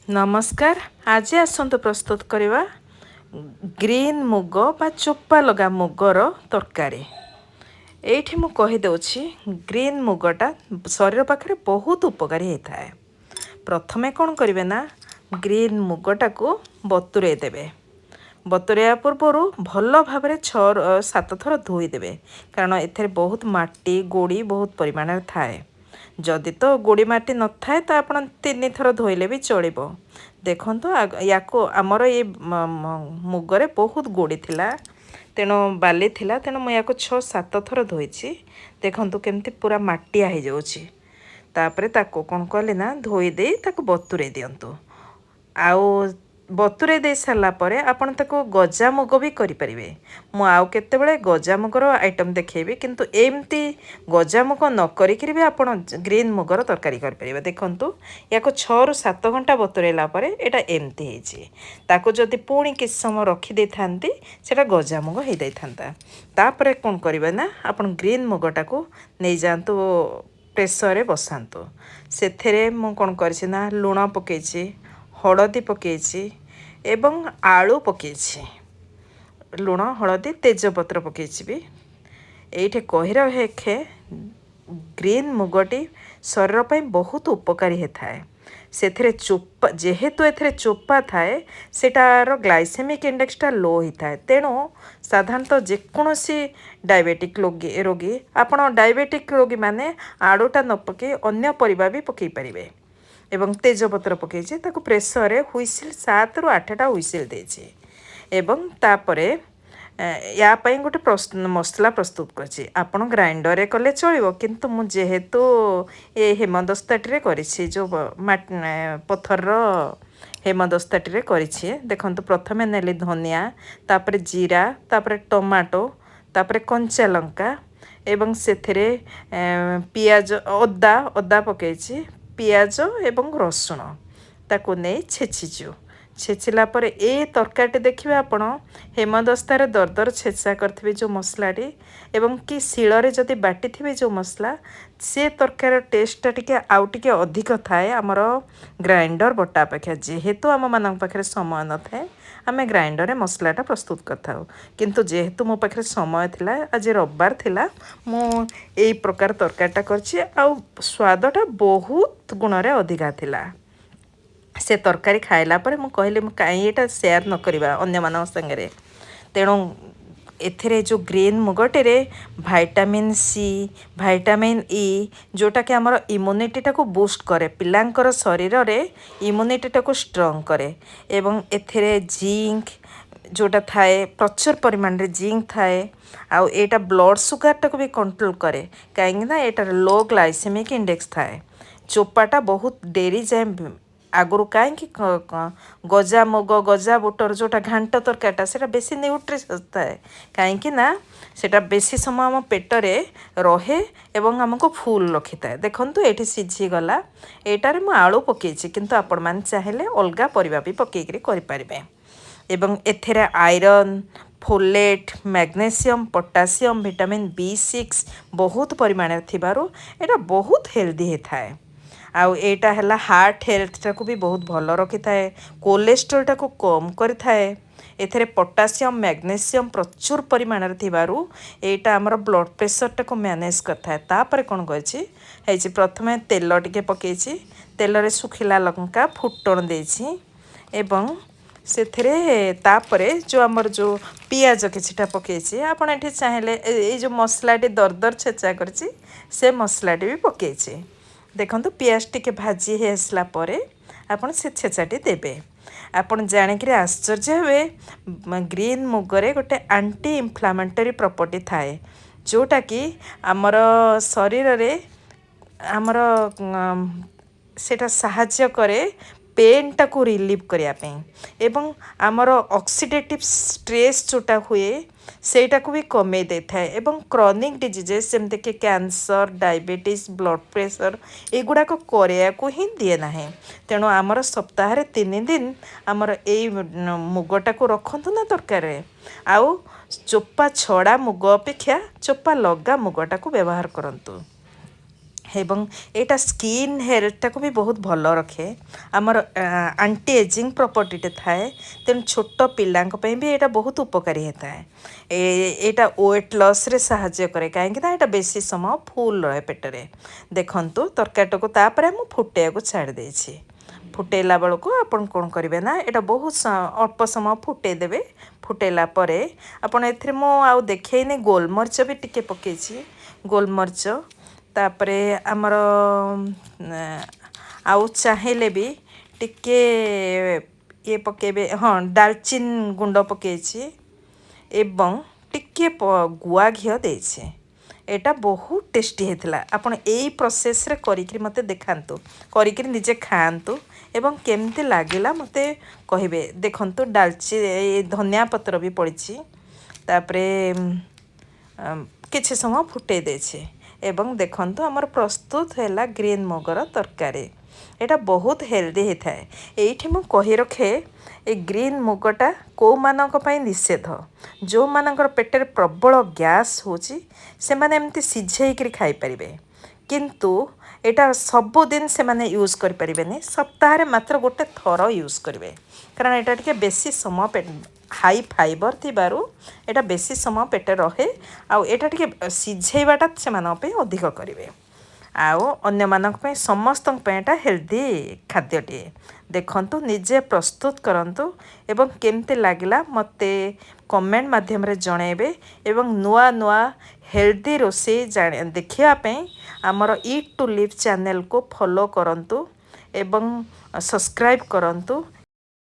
ନମସ୍କାର। ଆଜି ଆସନ୍ତୁ ପ୍ରସ୍ତୁତ କରିବା ଗ୍ରୀନ୍ ମୁଗ ବା ଚୋପା ଲଗା ମୁଗର ତରକାରୀ। ଏଇଠି ମୁଁ କହିଦେଉଛି, ଗ୍ରୀନ୍ ମୁଗଟା ଶରୀର ପାଖରେ ବହୁତ ଉପକାରୀ ହେଇଥାଏ। ପ୍ରଥମେ କ'ଣ କରିବେ ନା, ଗ୍ରୀନ୍ ମୁଗଟାକୁ ବତୁରେଇ ଦେବେ। ବତୁରେଇବା ପୂର୍ବରୁ ଭଲ ଭାବରେ 6-7 ଥର ଧୋଇଦେବେ, କାରଣ ଏଥିରେ ବହୁତ ମାଟି, ଗୋଡ଼ି ବହୁତ ପରିମାଣରେ ଥାଏ। ଯଦି ତ ଗୋଡ଼ି ମାଟି ନଥାଏ, ତ ଆପଣ 3 ଥର ଧୋଇଲେ ବି ଚଳିବ। ଦେଖନ୍ତୁ, ୟାକୁ ଆମର ଏଇ ମୁଗରେ ବହୁତ ଗୋଡ଼ି ଥିଲା, ତେଣୁ ବାଲି ଥିଲା, ତେଣୁ ମୁଁ ୟାକୁ 6-7 ଥର ଧୋଇଛି। ଦେଖନ୍ତୁ କେମିତି ପୁରା ମାଟିଆ ହେଇଯାଉଛି। ତାପରେ ତାକୁ କ'ଣ କଲି ନା, ଧୋଇ ଦେଇ ତାକୁ ବତୁରେଇ ଦିଅନ୍ତୁ। ଆଉ ବତୁରେଇ ଦେଇ ସାରିଲା ପରେ ଆପଣ ତାକୁ ଗଜା ମୁଗ ବି କରିପାରିବେ। ମୁଁ ଆଉ କେତେବେଳେ ଗଜାମୁଗର ଆଇଟମ୍ ଦେଖେଇବି, କିନ୍ତୁ ଏମିତି ଗଜାମୁଗ ନ କରିକିରି ବି ଆପଣ ଗ୍ରୀନ୍ ମୁଗର ତରକାରୀ କରିପାରିବେ। ଦେଖନ୍ତୁ, ୟାକୁ 6ରୁ 7 ଘଣ୍ଟା ବତୁରେଇଲା ପରେ ଏଇଟା ଏମିତି ହେଇଛି। ତାକୁ ଯଦି ପୁଣି କିଛି ସମୟ ରଖିଦେଇଥାନ୍ତି, ସେଇଟା ଗଜାମୁଗ ହେଇଯାଇଥାନ୍ତା। ତାପରେ କ'ଣ କରିବେ ନା, ଆପଣ ଗ୍ରୀନ୍ ମୁଗଟାକୁ ନେଇଯାଆନ୍ତୁ, ପ୍ରେସରରେ ବସାନ୍ତୁ। ସେଥିରେ ମୁଁ କ'ଣ କରିଛି ନା, ଲୁଣ ପକେଇଛି, ହଳଦୀ ପକେଇଛି ଏବଂ ଆଳୁ ପକେଇଛି। ଲୁଣ, ହଳଦୀ, ତେଜପତ୍ର ପକେଇଛି ବି। ଏଇଠି କହି ରଖେ, ଗ୍ରୀନ୍ ମୁଗଟି ଶରୀର ପାଇଁ ବହୁତ ଉପକାରୀ ହେଇଥାଏ। ସେଥିରେ ଚୋପା, ଯେହେତୁ ଏଥିରେ ଚୋପା ଥାଏ, ସେଟାର ଗ୍ଲାଇସେମିକ୍ ଇଣ୍ଡେକ୍ସଟା ଲୋ ହେଇଥାଏ। ତେଣୁ ସାଧାରଣତଃ ଯେକୌଣସି ଡାଇବେଟିକ୍ ରୋଗୀ, ଆପଣ ଡାଇବେଟିକ୍ ରୋଗୀମାନେ ଆଳୁଟା ନ ପକାଇ ଅନ୍ୟ ପରିବା ବି ପକାଇ ପାରିବେ। ଏବଂ ତେଜପତ୍ର ପକାଇଛି। ତାକୁ ପ୍ରେସରରେ ହୁଇସିଲ୍, 7ରୁ 8ଟା ହୁଇସିଲ୍ ଦେଇଛି। ଏବଂ ତାପରେ ୟା ପାଇଁ ଗୋଟେ ମସଲା ପ୍ରସ୍ତୁତ କରିଛି। ଆପଣ ଗ୍ରାଇଣ୍ଡରରେ କଲେ ଚଳିବ, କିନ୍ତୁ ମୁଁ ଯେହେତୁ ଏ ହେମଦସ୍ତାଟିରେ କରିଛି, ଯେଉଁ ପଥରର ହେମଦସ୍ତାଟିରେ କରିଛି। ଦେଖନ୍ତୁ, ପ୍ରଥମେ ନେଲି ଧନିଆ, ତାପରେ ଜିରା, ତାପରେ ଟମାଟୋ, ତାପରେ କଞ୍ଚା ଲଙ୍କା ଏବଂ ସେଥିରେ ପିଆଜ, ଅଦା ଅଦା ପକାଇଛି, ପିଆଜ ଏବଂ ରସୁଣ। ତାକୁ ନେଇ ଛେଚିଛୁ। ଛେଚିଲା ପରେ ଏ ତରକାରୀଟି ଦେଖିବେ, ଆପଣ ହେମଦସ୍ତାରେ ଦରଦର ଛେଚା କରିଥିବେ ଯେଉଁ ମସଲାଟି ଏବଂ କି ଶିଳରେ ଯଦି ବାଟିଥିବେ ଯେଉଁ ମସଲା, ସେ ତରକାରୀର ଟେଷ୍ଟଟା ଟିକେ ଆଉ ଟିକେ ଅଧିକ ଥାଏ ଆମର ଗ୍ରାଇଣ୍ଡର ବଟା ଅପେକ୍ଷା। ଯେହେତୁ ଆମମାନଙ୍କ ପାଖରେ ସମୟ ନଥାଏ, ଆମେ ଗ୍ରାଇଣ୍ଡରରେ ମସଲାଟା ପ୍ରସ୍ତୁତ କରିଥାଉ। କିନ୍ତୁ ଯେହେତୁ ମୋ ପାଖରେ ସମୟ ଥିଲା, ଆଜି ରବିବାର ଥିଲା, ମୁଁ ଏଇ ପ୍ରକାର ତରକାରୀଟା କରିଛି ଆଉ ସ୍ୱାଦଟା ବହୁତ ଗୁଣରେ ଅଧିକା ଥିଲା। ସେ ତରକାରୀ ଖାଇଲା ପରେ ମୁଁ କହିଲି, ମୁଁ କାହିଁ ଏଇଟା ସେୟାର ନ କରିବା ଅନ୍ୟମାନଙ୍କ ସାଙ୍ଗରେ? ତେଣୁ ଏଥିରେ ଯେଉଁ ଗ୍ରୀନ୍ ମୁଗଟିରେ ଭାଇଟାମିନ୍ ସି, ଭାଇଟାମିନ୍ ଇ, ଯେଉଁଟାକି ଆମର ଇମ୍ୟୁନିଟିଟାକୁ ବୁଷ୍ଟ କରେ, ପିଲାଙ୍କର ଶରୀରରେ ଇମ୍ୟୁନିଟିଟାକୁ ଷ୍ଟ୍ରଙ୍ଗ କରେ। ଏବଂ ଏଥିରେ ଜିଙ୍କ ଯେଉଁଟା ଥାଏ, ପ୍ରଚୁର ପରିମାଣରେ ଜିଙ୍କ ଥାଏ। ଆଉ ଏଇଟା ବ୍ଲଡ଼ ସୁଗାରଟାକୁ ବି କଣ୍ଟ୍ରୋଲ କରେ, କାହିଁକିନା ଏଇଟାର ଲୋ ଗ୍ଲାଇସେମିକ୍ ଇଣ୍ଡେକ୍ସ ଥାଏ। ଚୋପାଟା ବହୁତ ଡେରି ଯାଏଁ, ଆଗରୁ କାହିଁକି ଗଜା ମୁଗ, ଗଜା ବୁଟର ଯେଉଁଟା ଘାଣ୍ଟ ତରକାରୀଟା, ସେଇଟା ବେଶୀ ନ୍ୟୁଟ୍ରିସସ୍ ଥାଏ? କାହିଁକି ନା ସେଇଟା ବେଶୀ ସମୟ ଆମ ପେଟରେ ରହେ ଏବଂ ଆମକୁ ଫୁଲ୍ ରଖିଥାଏ। ଦେଖନ୍ତୁ, ଏଇଠି ସିଝିଗଲା। ଏଇଟାରେ ମୁଁ ଆଳୁ ପକେଇଛି, କିନ୍ତୁ ଆପଣମାନେ ଚାହିଁଲେ ଅଲଗା ପରିବା ବି ପକେଇକିରି କରିପାରିବେ। ଏବଂ ଏଥିରେ iron, folate, magnesium, potassium, vitamin B6 ବହୁତ ପରିମାଣରେ ଥିବାରୁ ଏଇଟା ବହୁତ ହେଲ୍ଦି ହେଇଥାଏ। ଆଉ ଏଇଟା ହେଲା ହାର୍ଟ ହେଲ୍ଥଟାକୁ ବି ବହୁତ ଭଲ ରଖିଥାଏ, କୋଲେଷ୍ଟ୍ରଲଟାକୁ କମ୍ କରିଥାଏ। ଏଥିରେ ପଟାସିୟମ୍, ମ୍ୟାଗ୍ନେସିୟମ୍ ପ୍ରଚୁର ପରିମାଣରେ ଥିବାରୁ ଏଇଟା ଆମର ବ୍ଲଡ଼ ପ୍ରେସରଟାକୁ ମ୍ୟାନେଜ୍ କରିଥାଏ। ତାପରେ କ'ଣ କରିଛି ହେଇଛି, ପ୍ରଥମେ ତେଲ ଟିକେ ପକେଇଛି। ତେଲରେ ଶୁଖିଲା ଲଙ୍କା ଫୁଟଣ ଦେଇଛି ଏବଂ ସେଥିରେ ତାପରେ ଯେଉଁ ଆମର ଯେଉଁ ପିଆଜ କିଛିଟା ପକେଇଛି। ଆପଣ ଏଠି ଚାହିଁଲେ ଏଇ ଯେଉଁ ମସଲାଟି ଦରଦର ଛେଚା କରିଛି, ସେ ମସଲାଟି ବି ପକେଇଛି। ଦେଖନ୍ତୁ, ପିଆଜ ଟିକେ ଭାଜି ହେଇ ଆସିଲା ପରେ ଆପଣ ସେ ଛେଚାଟି ଦେବେ। ଆପଣ ଜାଣିକିରି ଆଶ୍ଚର୍ଯ୍ୟ ହେବେ, ଗ୍ରୀନ୍ ମୁଗରେ ଗୋଟେ ଆଣ୍ଟି ଇନଫ୍ଲାମେଟରୀ ପ୍ରପର୍ଟି ଥାଏ, ଯେଉଁଟାକି ଆମର ଶରୀରରେ ଆମର ସେଇଟା ସାହାଯ୍ୟ କରେ ପେନ୍ଟାକୁ ରିଲିଫ୍ କରିବା ପାଇଁ ଏବଂ ଆମର ଅକ୍ସିଡେଟିଭ୍ ଷ୍ଟ୍ରେସ୍ ଯେଉଁଟା ହୁଏ, ସେଇଟାକୁ ବି କମେଇ ଦେଇଥାଏ। ଏବଂ କ୍ରନିକ୍ ଡିଜିଜେସ୍ ଯେମିତିକି କ୍ୟାନ୍ସର, ଡାଇବେଟିସ୍, ବ୍ଲଡ଼ ପ୍ରେସର, ଏଗୁଡ଼ାକ କରିବାକୁ ହିଁ ଦିଏ ନାହିଁ। ତେଣୁ ଆମର ସପ୍ତାହରେ 3 ଦିନ ଆମର ଏଇ ମୁଗଟାକୁ ରଖନ୍ତୁ ନା ତରକାରୀରେ। ଆଉ ଚୋପା ଛଡ଼ା ମୁଗ ଅପେକ୍ଷା ଚୋପା ଲଗା ମୁଗଟାକୁ ବ୍ୟବହାର କରନ୍ତୁ। ଏବଂ ଏଇଟା ସ୍କିନ୍ ହେଲ୍ଥଟାକୁ ବି ବହୁତ ଭଲ ରଖେ। ଆମର ଆଣ୍ଟି ଏଜିଂ ପ୍ରପର୍ଟିଟେ ଥାଏ, ତେଣୁ ଛୋଟ ପିଲାଙ୍କ ପାଇଁ ବି ଏଇଟା ବହୁତ ଉପକାରୀ ହେଇଥାଏ। ଏଇଟା ୱେଟ୍ ଲସ୍ରେ ସାହାଯ୍ୟ କରେ, କାହିଁକି ନା ଏଇଟା ବେଶୀ ସମୟ ଫୁଲ୍ ରହେ ପେଟରେ। ଦେଖନ୍ତୁ, ତରକାରୀଟାକୁ ତାପରେ ମୁଁ ଫୁଟେଇବାକୁ ଛାଡ଼ି ଦେଇଛି। ଫୁଟେଇଲା ବେଳକୁ ଆପଣ କ'ଣ କରିବେ ନା, ଏଇଟା ବହୁତ ଅଳ୍ପ ସମୟ ଫୁଟେଇ ଦେବେ। ଫୁଟେଇଲା ପରେ ଆପଣ ଏଥିରେ, ମୁଁ ଆଉ ଦେଖେଇନି, ଗୋଲମରିଚ ବି ଟିକେ ପକେଇଛି। ଗୋଲମରିଚ, ତାପରେ ଆମର ଆଉ ଚାହିଁଲେ ବି ଟିକେ ଇଏ ପକେଇବେ। ହଁ, ଡାଲଚିନି ଗୁଣ୍ଡ ପକେଇଛି ଏବଂ ଟିକେ ଗୁଆ ଘିଅ ଦେଇଛି। ଏଇଟା ବହୁତ ଟେଷ୍ଟି ହେଇଥିଲା। ଆପଣ ଏଇ ପ୍ରୋସେସ୍ରେ କରିକିରି ମୋତେ ଦେଖାନ୍ତୁ, କରିକିରି ନିଜେ ଖାଆନ୍ତୁ ଏବଂ କେମିତି ଲାଗିଲା ମୋତେ କହିବେ। ଦେଖନ୍ତୁ, ଏ ଧନିଆ ପତ୍ର ବି ପଡ଼ିଛି। ତାପରେ କିଛି ସମୟ ଫୁଟେଇ ଦେଇଛି ଏବଂ ଦେଖନ୍ତୁ, ଆମର ପ୍ରସ୍ତୁତ ହେଲା ଗ୍ରୀନ୍ ମୁଗର ତରକାରୀ। ଏଇଟା ବହୁତ ହେଲ୍ଦି ହେଇଥାଏ। ଏଇଠି ମୁଁ କହି ରଖେ, ଏ ଗ୍ରୀନ୍ ମୁଗଟା କେଉଁମାନଙ୍କ ପାଇଁ ନିଷେଧ? ଯେଉଁମାନଙ୍କର ପେଟରେ ପ୍ରବଳ ଗ୍ୟାସ୍ ହେଉଛି, ସେମାନେ ଏମିତି ସିଝେଇକିରି ଖାଇପାରିବେ, କିନ୍ତୁ ଏଇଟା ସବୁଦିନ ସେମାନେ ୟୁଜ୍ କରିପାରିବେନି। ସପ୍ତାହରେ ମାତ୍ର ଗୋଟେ ଥର ୟୁଜ୍ କରିବେ, କାରଣ ଏଇଟା ଟିକେ ବେଶୀ ସମୟ, ହାଇ ଫାଇବର ଥିବାରୁ ଏଇଟା ବେଶୀ ସମୟ ପେଟରେ ରହେ। ଆଉ ଏଇଟା ଟିକେ ସିଝେଇବାଟା ସେମାନଙ୍କ ପାଇଁ ଅଧିକ କରିବେ। ଆଉ ଅନ୍ୟମାନଙ୍କ ପାଇଁ, ସମସ୍ତଙ୍କ ପାଇଁ ଏଇଟା ହେଲ୍ଦି ଖାଦ୍ୟଟିଏ। ଦେଖନ୍ତୁ, ନିଜେ ପ୍ରସ୍ତୁତ କରନ୍ତୁ ଏବଂ କେମିତି ଲାଗିଲା ମୋତେ କମେଣ୍ଟ ମାଧ୍ୟମରେ ଜଣାଇବେ। ଏବଂ ନୂଆ ନୂଆ ହେଲ୍ଦି ରୋଷେଇ ଜାଣି ଦେଖିବା ପାଇଁ ଆମର ଇଟ୍ ଟୁ ଲିଭ୍ ଚ୍ୟାନେଲକୁ ଫଲୋ କରନ୍ତୁ ଏବଂ ସବସ୍କ୍ରାଇବ୍ କରନ୍ତୁ।